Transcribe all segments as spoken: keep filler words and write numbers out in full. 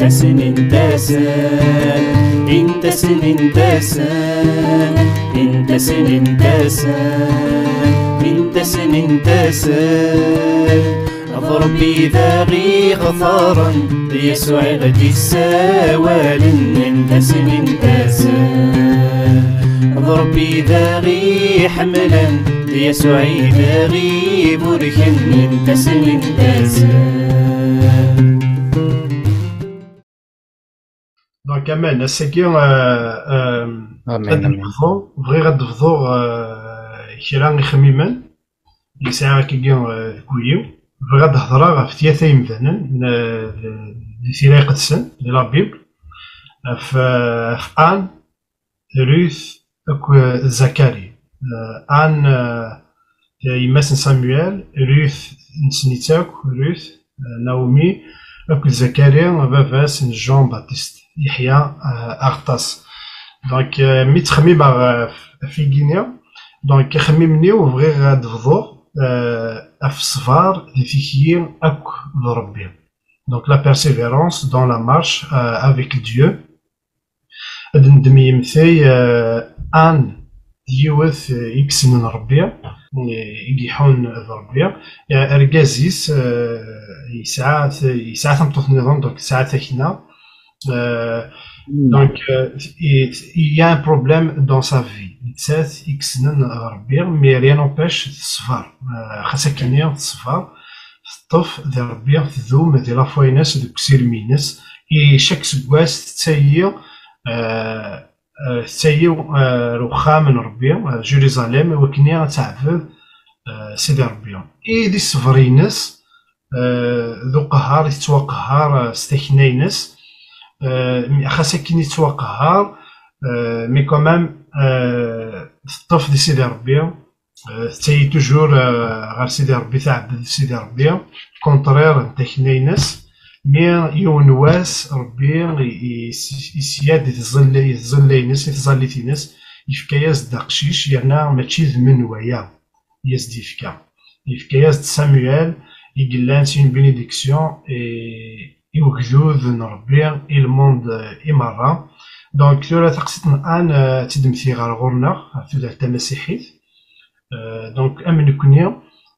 Intasen, intasen, intasen, intasen, intasen, intasen, intasen. D Ṛebbi i d aɣ-ixeṭṭren, d Yasuɛ i ɣ-d-issawalen, intasen, intasen. D Ṛebbi i d aɣ-iḥemmlen, d Yasuɛ i d aɣ-iburken, intasen, intasen. Donc, aman, ass-agi, euh, euh, Amin, ad amin. Nebḍu, bɣiɣ ad d-bḍuɣ, euh, kra ixemmimen yesɛa akkagi, euh, deg wul-iw. Bɣiɣ ad d-hedṛeɣ ɣef tlata yemdanen, euh, di Tira Iqedsen, di la Bible, ɣef, euh, ɣef Anne, Ruth akked Zakari. Euh, Anne, euh, yemma-s n Samuel, Ruth, nessen-itt akk, Ruth, euh, Naomi, akked Zakari, baba-s n Jean-Baptiste, Yeḥya, euh, Aɣeṭṭas. Donc, euh, mi ttxemmimeɣ, euh, ɣef wigi-nni, donc, axemmim-nni-w bɣiɣ ad d-bḍuɣ, euh, ɣef ṣṣber di tikli akk d Ṛebbi. Donc, la persévérance dans la marche, euh, avec Dieu. Ad neddem yemtay, euh, Anne, d yiwet, euh, i yessnen Ṛebbi, euh, i iḥun d Ṛebbi. Euh, argaz-is, euh, yesɛa, yesɛa tameṭṭut nniḍen, donc yesɛa takna. Euh, donc, euh, il, il y a un problème dans sa vie. Nettat i yessnen Ṛebbi, mais rien n'empêche teṣber. Euh, xas akkenni teṣber, teṭṭef di Ṛebbi, tdum di la foi-ines, deg usirem-ines. I chaque seggas tettayi, euh, euh, tettayi, euh, ar uxxam n Ṛebbi, euh, Jérusalem, i wakken ad teɛbed, euh, Sidi Ṛebbi. I di ṣṣber-ines, euh, d uqehhar i tettwaqehhar, euh, s takna-ines. Euh, xas akken i tettwaqehhar, euh, mais quand même, euh, teṭṭef di Sidi Ṛebbi, euh, tettayi toujours, euh, ɣer Sidi Ṛebbi, teɛbed Sidi Ṛebbi, contraire n takna-ines. Mais yiwen wass, Ṛebbi i, i, i, isya-d i tẓalla-, i tẓalla-ines, i tẓallit-ines, yefka-yas-d aqcic, yerna mačči d menwala i as-d-yefka. Yefka-yas-d Samuel, i yellan s une bénédiction, i, i ugdud n Ṛebbi, i lmund, eh, i meṛṛa. Donc, tura taqsiṭ n Anne, eh, ad tt-id-mmektiɣ ɣer ɣur-neɣ, ɣer tudert tamasiḥit. Eh, donc, am nekni,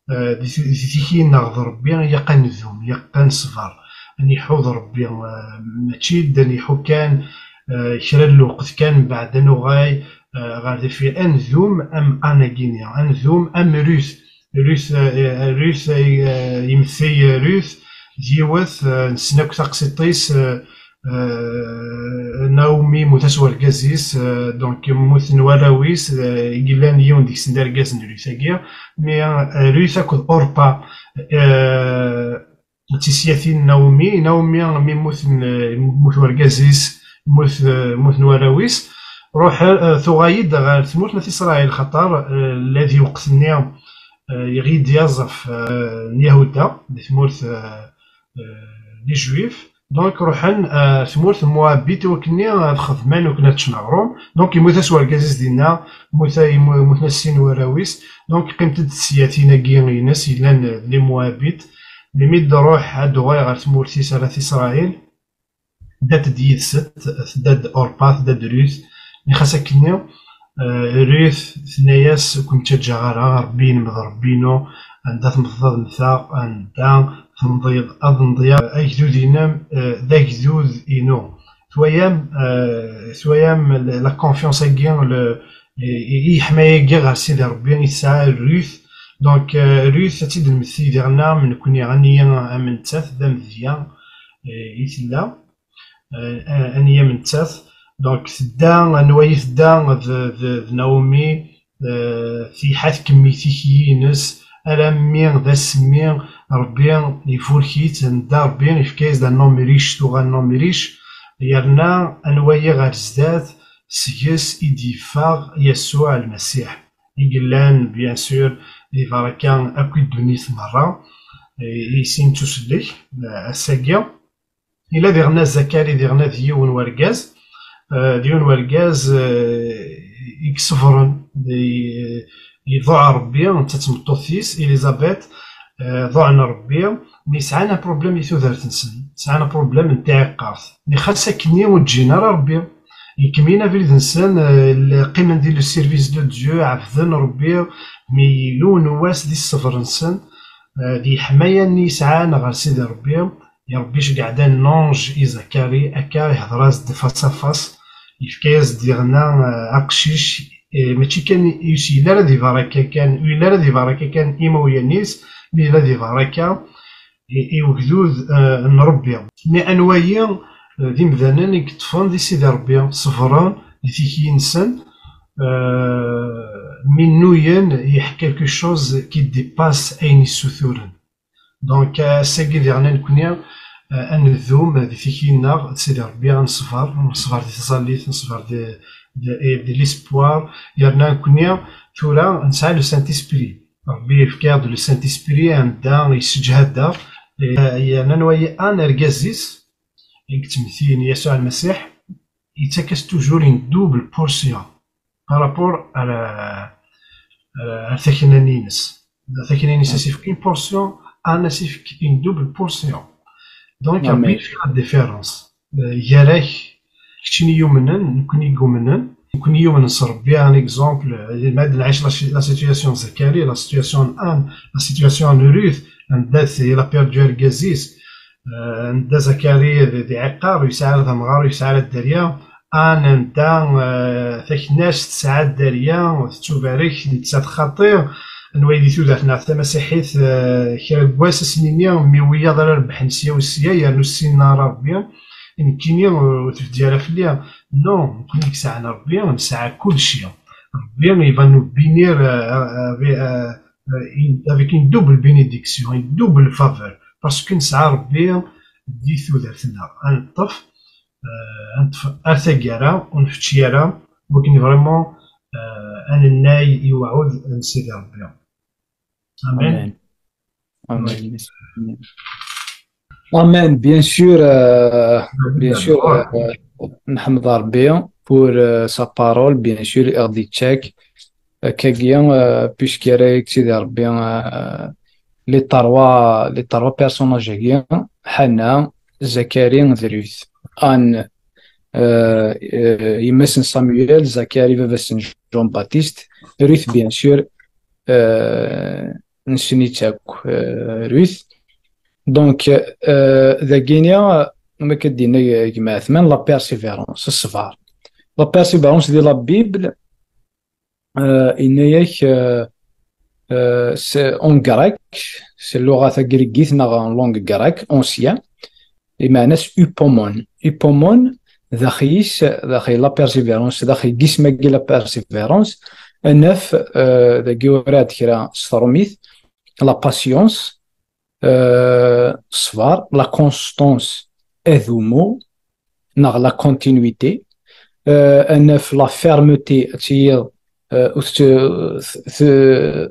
eh, di, di tikli-nneɣ d Ṛebbi, ilaq ad ndum, ilaq ad neṣber, ad niḥu d Ṛebbi, eh, mačči d ad niḥu kan, eh, kra n lweqt kan, mbeɛd ad nuɣal, eh, ɣer deffir. Ad ndum am Anne-agi-nni, ad ndum am Ruth. Ruth, eh, Ruth, eh, yemmettay Ruth, d yiwet, eh, nessen akk taqsiṭ-is, eh, eh, Naomi yemmut-as wergaz-is, eh, donc mmuten warraw-is, eh, i yellan yiwen deg-sen d argaz n Ruth-agi. Mais, eh, Ruth akked Orpa, eh, d tisyatin n Naomi. Naomi, mi mmuten, eh, yemmut wergaz-is, yemmut, eh, mmuten warraw-is, ruḥ, eh, tuɣal-d ɣer tmurt n At Isṛayil, xaṭer, eh, la di lweqt-nni, eh, iɣi-d yaẓ ɣef, eh, n Yahuda, di tmurt, eh, eh, n Ijwif. Donc, ruḥen, eh, tmurt n Moabit, i wakken ad xedmen, i wakken ad ččen aɣrum. Donc, yemmut-as wergaz-is dinna, yemmut-, yemmu-, mmuten-as sin warraw-is. Donc, qqiment-d tesyatin-agi-ines, yellan, eh, les Moabites. Melmi d-ruḥ ad d-uɣal ɣer tmurt-is ar At Isṛayil, tedda-d yid-s, tedda-d Orpa, tedda-d Ruth. Mais xas akkenni, eh, Ruth tenna-yas, ur kem-ttaǧǧaɣ ara, Ṛebbi-inem d Ṛebbi-inu, anda temmteḍ ad mmteɣ, anda temḍiḍ ad mḍiɣ. Agdud-inem, eh, d agdud-inu. Twayam, eh, twayam la, la confiance-agi, le, i, i, i yeḥma-agi ɣer Sidi Ṛebbi i tesɛa Ruth. Donc, eh, Ruth ad tt-id-nemmekti diɣen am nekni, aniya am nettat, d amedya, eh, i tella, eh, aniya am nettat. Donc, tedda, anwa i tedda d, d, d Naomi, eh, tiḥa tkemmel tikli-ines, alammi d ass-nni Ṛebbi iburek-itt, anda Ṛebbi yefka-yas-d un homme riche, tuɣa un homme riche, yerna anwa i ɣer zdat, seg-s i d-yeffeɣ Yasuɛ Lmasiḥ, i yellan, bien sûr, di baraka akk i ddunit merra, eh, i sin tusellek, eh, ass-agi. Yella diɣen Zakari, diɣen d yiwen wergaz, eh, d yiwen wergaz, eh, i iṣebren, di, iḍuɛ Ṛebbi, netta d tmeṭṭut-is, Elizabeth, eh, ḍuɛen Ṛebbi, mi sɛan un problème di tudert-nsen, sɛan un problème n tiɛiqert. Mi xas akkenni ur ǧǧin ara Ṛebbi, ikemmlen abrid-nsen, eh, qqimen di le service de Dieu, ɛebden Ṛebbi, mi yiwen wass di ṣṣber-nsen, eh, di ḥmaya-nni yesɛan ɣer Sidi Ṛebbi, Ṛebbi iceggeɛ-d un ange i Zacarie, akka ihder-as-d face à face, yefka-yas-d diɣen, eh, aqcic, eh, mačči kan yus-, yella ara di baraka kan, yella ara di baraka kan imawlan-is, mi yella di baraka i, i ugdud, eh, n Ṛebbi. Mi anwa-yi, eh, d imdanen i yeṭṭfen di Sidi Ṛebbi, ṣebren di tikli-nsen, eh, mi nnuyen yeḥ quelque chose qui dépasse ayen i ssuturen. Donc, ass-agi diɣen nekkni, eh, ad nedum di tikli-nneɣ d Sidi Ṛebbi, ad neṣber, neṣber di tẓallit, neṣber di, di, di l'espoir, yerna nekkni tura nesɛa le Saint-Esprit. Ṛebbi yefka-aɣ-d le Saint-Esprit, anda yesseǧhad-aɣ, eh, yerna anwa-yi un argaz-is, i yettmettin Yasuɛ Lmasiḥ, yettak-as toujours une double portion par rapport à la, à la, à takna-ines. Takna-ines, as-ifk une portion, un as-ifk une double portion. Donc, Ṛebbi yefka la différence. Eh, gar-ak, keččini yumnen, nekkni yumnen, nekkni yumnen s Ṛebbi, un exemple, eh, ma d nɛic la, la situation n Zacarie, la situation n Anne, la situation n Ruth, anda il a perdu argaz-is, eh, anda Zacarie d, d iɛiqer, ur yesɛi ara d amɣar, ur yesɛi ara dderya, Anne anda, eh, taknact tesɛa dderya, tettubarek, nettat xaṭi, anwa i di tudert-nneɣ tamasiḥit, eh, kra n wass ad s-nini, mi wiyaḍ ara rebḥen sya u sya, yernu ssinen ara Ṛebbi, nekkini, eh, ur tebdi ara fell-i. Non, nekkni i yesɛan Ṛebbi, nesɛa kulci. Ṛebbi, il va nous bénir, eh, eh, eh, eh, avec une double bénédiction, une double faveur, parce que nesɛa Ṛebbi di tudert-nneɣ. Ad neṭṭef, eh, ad neṭṭef ar taggara, ur nfečči ara, wakken vraiment, eh, ad nennay i uɛud n Sidi Ṛebbi. Amen. Amen. Amen. Amen, bien sûr, euh, bien sûr, euh, Nḥemd Ṛebbi pour, euh, sa parole, bien sûr, R D Check. Euh, kagi, euh, puisque Sidi Ṛebbi, euh, les trois, les trois personnages-agi, Hana, Zacharie d Ruth. Anne, euh, euh, yemma-s n Samuel, Zacharie, baba-s n Jean-Baptiste, Ruth, bien sûr, euh, nessen-itt akk, euh, Ruth. Donc, euh, dagini, ma akka d-yenna gma Ɛetman, la persévérance, ṣṣber. La persévérance di la Bible, euh, yenna-yak, euh, euh, c'est en grec, c'est lluɣa tagrigit neɣ en langue grecque ancien, imeɛna-s upomon. Upomon, daxel-is, daxel la persévérance, daxel n yisem-agi la persévérance, ad naf, euh, dagi urad kra s tṛumit, la patience, euh, ṣṣber, la constance, adumu, neɣ la continuité, euh, ad naf la fermeté, ad tiliḍ, euh, ur tt-, t-, t-,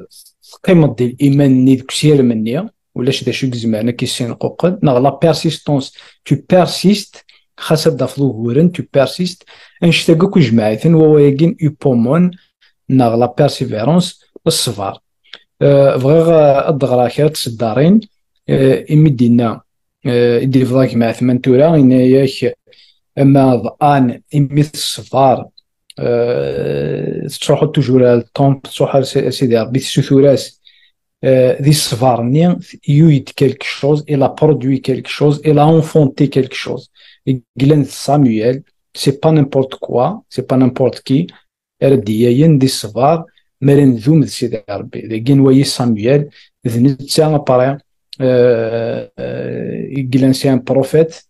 teqqimeḍ di liman-nni, deg usirem-nni, ulac d acu i izemren ad k-issinquqel, neɣ la persistance, tu persistes, xas ad d-tafeḍ uguren, tu persistes, annect-agi akk ijmeɛ-iten wawal-agi n upomon, neɣ la persévérance, ṣṣber. Euh, bɣiɣ, euh, ad d-ɣreɣ kra n tseddarin, euh, imi d-yenna, euh, i d-yebḍa gma Ɛetman tura, yenna-yak, ama d Anne, imi teṣber, euh, tettruḥu toujours ar le temple, tettruḥu ar Si-, Sidi Ṛebbi, tessutur-as, euh, di ṣṣber-nni, yuy-d quelque chose, il a produit quelque chose, il a enfanté quelque chose. Yellan d Samuel, c'est pas n'importe quoi, c'est pas n'importe qui, ara d-iyayen di ṣṣber, mi ara ndum d Sidi Ṛebbi. Dagi n wayi Samuel, d netta apare, euh, euh, i yellan c'est un prophète,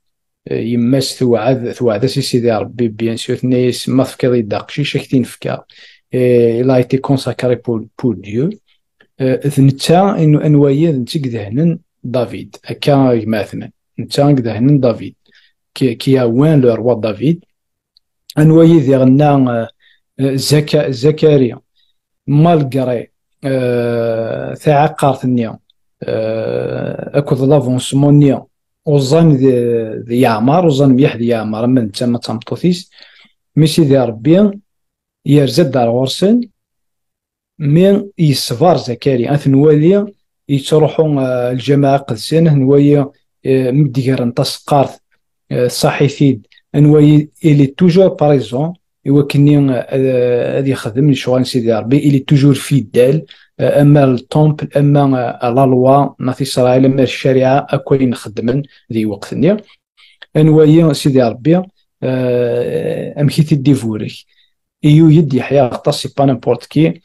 euh, yemma-s tewɛed, tewɛed-as i Sidi Ṛebbi, bien sûr, tenna-yas, ma tefkiḍ-iyi-d aqcic, ad k-t-in-fkeɣ. Et il a été consacré pour, pour Dieu. Euh, d netta, in-, anwa-yi, d netta i idehnen David, akka gma Ɛetman. Netta i idehnen David, qui, qui a oint le roi David. Anwa-yi diɣenna, euh, euh, Zaka-, Zacharie, malgré, euh, taɛeqqart-nni, euh, akked l'avancement-nni, uẓan d, d yeɛmer, uẓan mliḥ d yeɛmer, ama d netta, ama d tameṭṭut-is, mi Sidi Ṛebbi yerza-d ar ɣur-sen, mi yeṣber Zacharie, ad t-nwali, yettruḥu, eh, lǧameɛ iqedsen, anwa i, eh, mi d-gren taseqqart, eh, ṣaḥ-it-id, anwa i, il est toujours présent, i wakken-nni, eh, ad yexdem lecɣal n Sidi Ṛebbi, il est toujours fidèle, eh, ama le temple, ama, eh, la loi n At Isṛayil, ama ccariɛa, akk ayen xeddmen di lweqt-nni. Anwa-yi Sidi Ṛebbi, eh, amek i t-id-iburek? Iyyu-yi-d Yeḥya Aɣeṭṭas, c'est pas n'importe qui.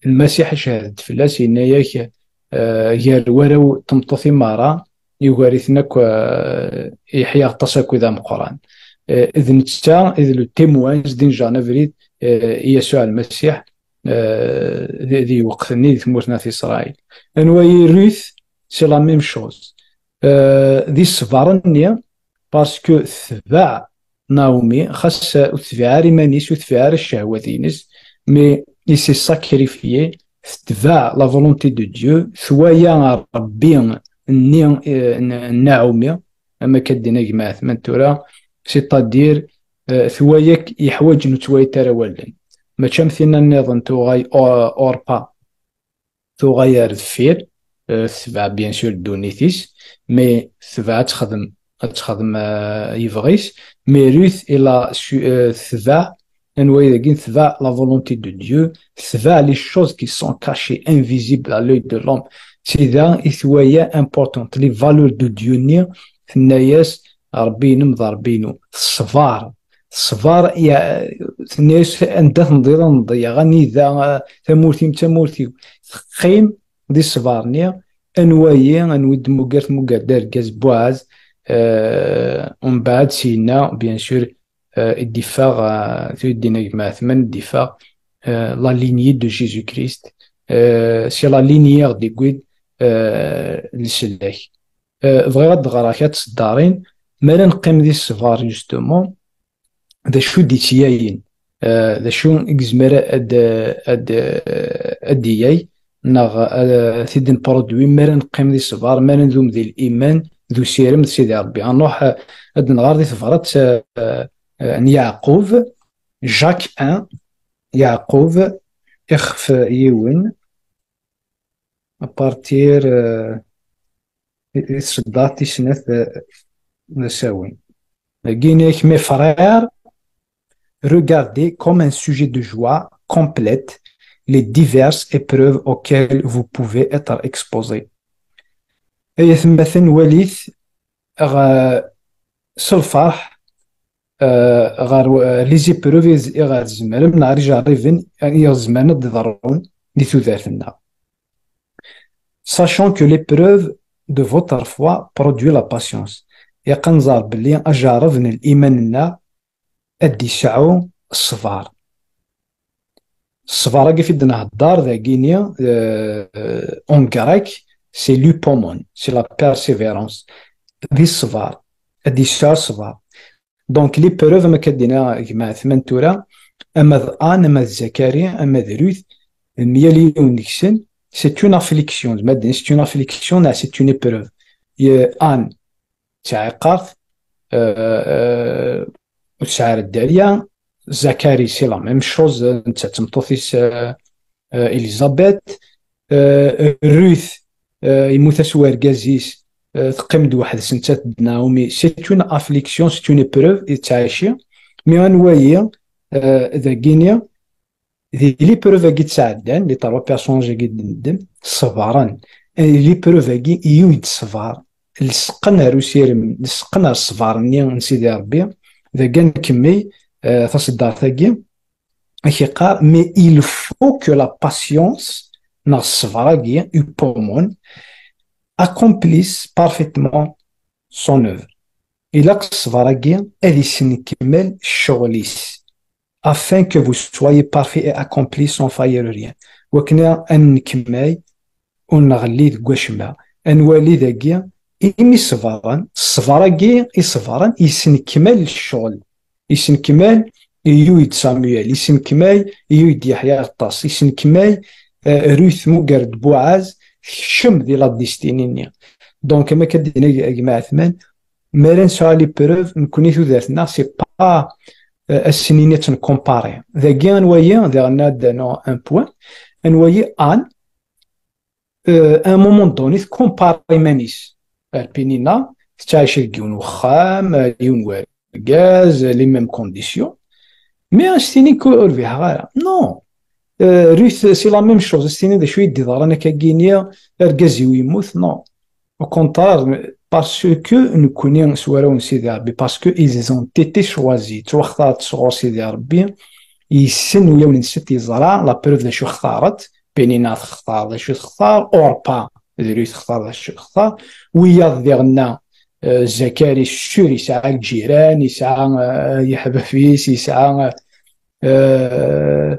Lmasiḥ icehhed-d fell-as, yenna-yak, eh, gar warraw n tmeṭṭut i meṛṛa, yugar-iten akk, eh, Yeḥya Aɣeṭṭas akked ameqqran. Eh, d netta i d le témoin, zedin jean abrid, eh, i Yasuɛ Lmasiḥ, eh, di, di lweqt-nni di tmurt n At Isṛayil. Anwa-yi Ruth, c'est la même chose. Eh, di ṣṣber-nni, parce que tbeɛ Naomi, xas ur tbiɛ ara iman-is, ur tbiɛ ara ccehwat-ines, mais il s'est sacrifié, tetbeɛ la volonté de Dieu, twaya Ṛebbi-nni, eh, n, n Naomi, am akka d-tenna gma Ɛetman tura, c'est-à-dire, eh, twaya-k yeḥwaǧen ur ttwayet ara wallen. Mačči am tinna nniḍen tuɣay Or-, Orpa, tuɣay ar deffir, eh, tebɛ bien sûr ddunit-is, mais tebɛ ad texdem, ad texdem, eh, yebɣi-s, mais Ruth i la su-, eh, tebɛ, anwa i dagi tebɛ la volonté de Dieu, tebɛ les choses qui sont cachées, invisibles à l'œil de l'homme. C'est là i twaya importante, les valeurs de Dieu-nni, tenna-yas, Ṛebbi-inem d Ṛebbi-inu. Teṣber. Teṣber, ya-, tenna-yas, anda tendiḍ ad nḍeyyeɣ, anida, eh, tamurt-im d tamurt-iw. Teqqim di ṣṣber-nni, anwa-yi, anwa i d-tmugger, tmugger-d argaz Buɛaz, eh, umbeɛd syenna, bien sûr, eh, i d-iffeɣ, eh, tu d-yenna gma Ɛetman, i d-iffeɣ, eh, la lignée de Jésus-Christ, eh, c'est la lignée i ɣ-d-iwwin, eh, leslak. Eh, bɣiɣ ad d-ɣreɣ kra n tseddarin. Mi ara neqqim di ṣṣber, justement, d acu d-ittyayen? Eh, d acu i yezmer ad, ad, ad d-iyay, neɣ, eh, ad t-id-nproduit mi ara neqqim di ṣṣber, mi ara ndum di liman d usirem d Sidi Ṛebbi? Ad nruḥ, eh, ad nɣer di tebrat, eh, eh, n Yeɛqub, Jacques un, Yeɛqub, ixef yiwen, à partir, euh, i, i tṣeddart tis snat, euh, n asawen. Dagi yenna-yak, mes frères, regardez comme un sujet de joie complète les diverses épreuves auxquelles vous pouvez être exposés. Ay atmaten, walit ɣ-, s lferḥ, euh, ɣer, euh, les épreuves i, i ɣer tzemrem, neɣ ijerriben i ɣer zemren ad d-iḍerrun di tudert-nneɣ. Sachant que l'épreuve de votre foi produit la patience. Ilaq ad nẓer belli ajerreb n liman-nneɣ ad d-yesɛu ṣṣber. Ṣṣber-agi i d-nhedder dagini, euh, en grec, c'est l'hypomone, c'est la persévérance. Di ṣṣber, ad d-yesɛu ṣṣber. Donc, l'épreuve, am akka d-yenna gma Ɛetman tura, ama d Anne, ama d Zacharie, ama d Ruth, myal yiwen deg-sen, c'est une affliction. Zma ad d-nini, c'est une affliction, neɣ c'est une épreuve. Ye-, Anne, d taɛiqert, euh, euh, ur tesɛi ara dderya. Zacharie, c'est la même chose, netta d tmeṭṭut-is, euh, euh, Elisabeth. Euh, Ruth, euh, yemmut-as wergaz-is, euh, teqqim-d weḥd-s, nettat d Naomi. C'est une affliction, c'est une épreuve i tettɛici. Mais anwa-yi, euh, dagini, di l'épreuve-agi d-sɛeddan, les trois personnages-agi d-neddem, ṣebren. Et l'épreuve-agi, yiwi-d ṣṣber. Lseqqen ar usirem, lseqqen ar ṣṣber-nni n Sidi Ṛebbi, dagi ad nkemmel, euh, taṣeddart-agi, ad k-yeqqar, mais il faut que la patience, neɣ ṣṣber-agi, hypomone, accomplisse parfaitement son œuvre. Ilaq ṣṣber-agi ad isnekmal ccɣel-is. Afin que vous soyez parfaits et accomplis sans faillir rien. Wakken ad nkemmel ur nɣelli deg wacemma. Ad nwali dagi, imi ṣebren, ṣṣber-agi i ṣebren, yesnekmal ccɣel. Yesnekmal, iyu-d Samuel, yesnekmal, iyu-d Yeḥya Aɣeṭṭas, yesnekmal, eh, Ruth, mugger-d Buɛaz, tekcem di la destinée-nni. Donc, am akka d-yenna gma Ɛetman, mi ara nesɛu l'épreuve, nekkni tudert-nneɣ, c'est pas, euh, ad s-nini ad tt-nkumpari. Dagi, anwa-yi, diɣen ad d-rnuɣ un point, anwa-yi Anne, euh, à un moment donné, tcompare iman-is ar Pénina, tettɛic deg yiwen wexxam, yiwen wergaz, les mêmes conditions. Mais ad s-tini ur bhiɣ ara. Non. Euh, Ruth, c'est la même chose. Ad s-tini d acu i d-iḍran akka-gini, argaz-iw yemmut. Non. Au contraire, parce que nekkni s warraw n Sidi Ṛebbi, parce que ils ont été choisis, ttwaxtaret sɣur Sidi Ṛebbi, yessen ulawen-nsent, yeẓra la preuve d acu xtaret, Pénina textar d acu textar, Orpa d Ruth textar d acu textar, wiyaḍ diɣenna, euh, Zakari sûr yesɛa lǧiran, yesɛa, euh, yeḥbab-is, yesɛa, euh,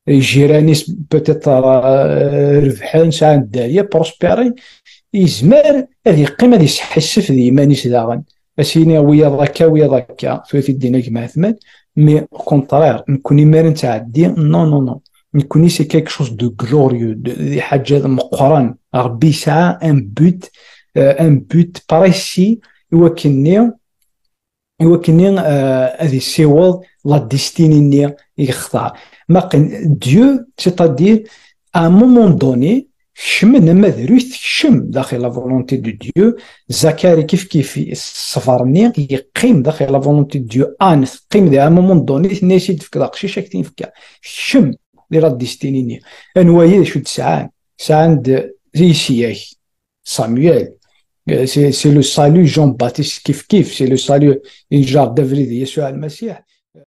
lǧiran-is peut-être, euh, rebḥen, sɛan dderya, prospérin, yezmer ad yeqqim ad yesḥissef d yiman-is daɣen. Ad s-yini wiyaḍ akka, wiyaḍ akka, tura t-id-yenna gma Ɛetman, mais au contraire, nekkni mi ara nettɛeddi, non, non, non. Nekkni c'est quelque chose de glorieux, de, d lḥaǧa meqqren. Ṛebbi yesɛa un but, euh, un but précis, i wakken-nni, i wakken-nni, euh, ad yessiweḍ la destinée-nni i yextar. Ma qen-, Dieu, c'est-à-dire, à un moment donné, kecmen, ama d Ruth tekcem daxel la volonté de Dieu, Zakari kif kif ṣṣber-nni yeqqim daxel la volonté de Dieu, Anne teqqim di, à un moment donné, tenna-yas i d-tefkeḍ aqcic, ak t-in-fkeɣ. Tekcem di la destinée-nni. Anwa-yi d acu d-sɛan? Sɛan-d di yessi-yak, Samuel. Euh, c'est, c'est le salut Jean-Baptiste kif kif, c'est le salut injar d abrid Yasuɛ Lmasiḥ.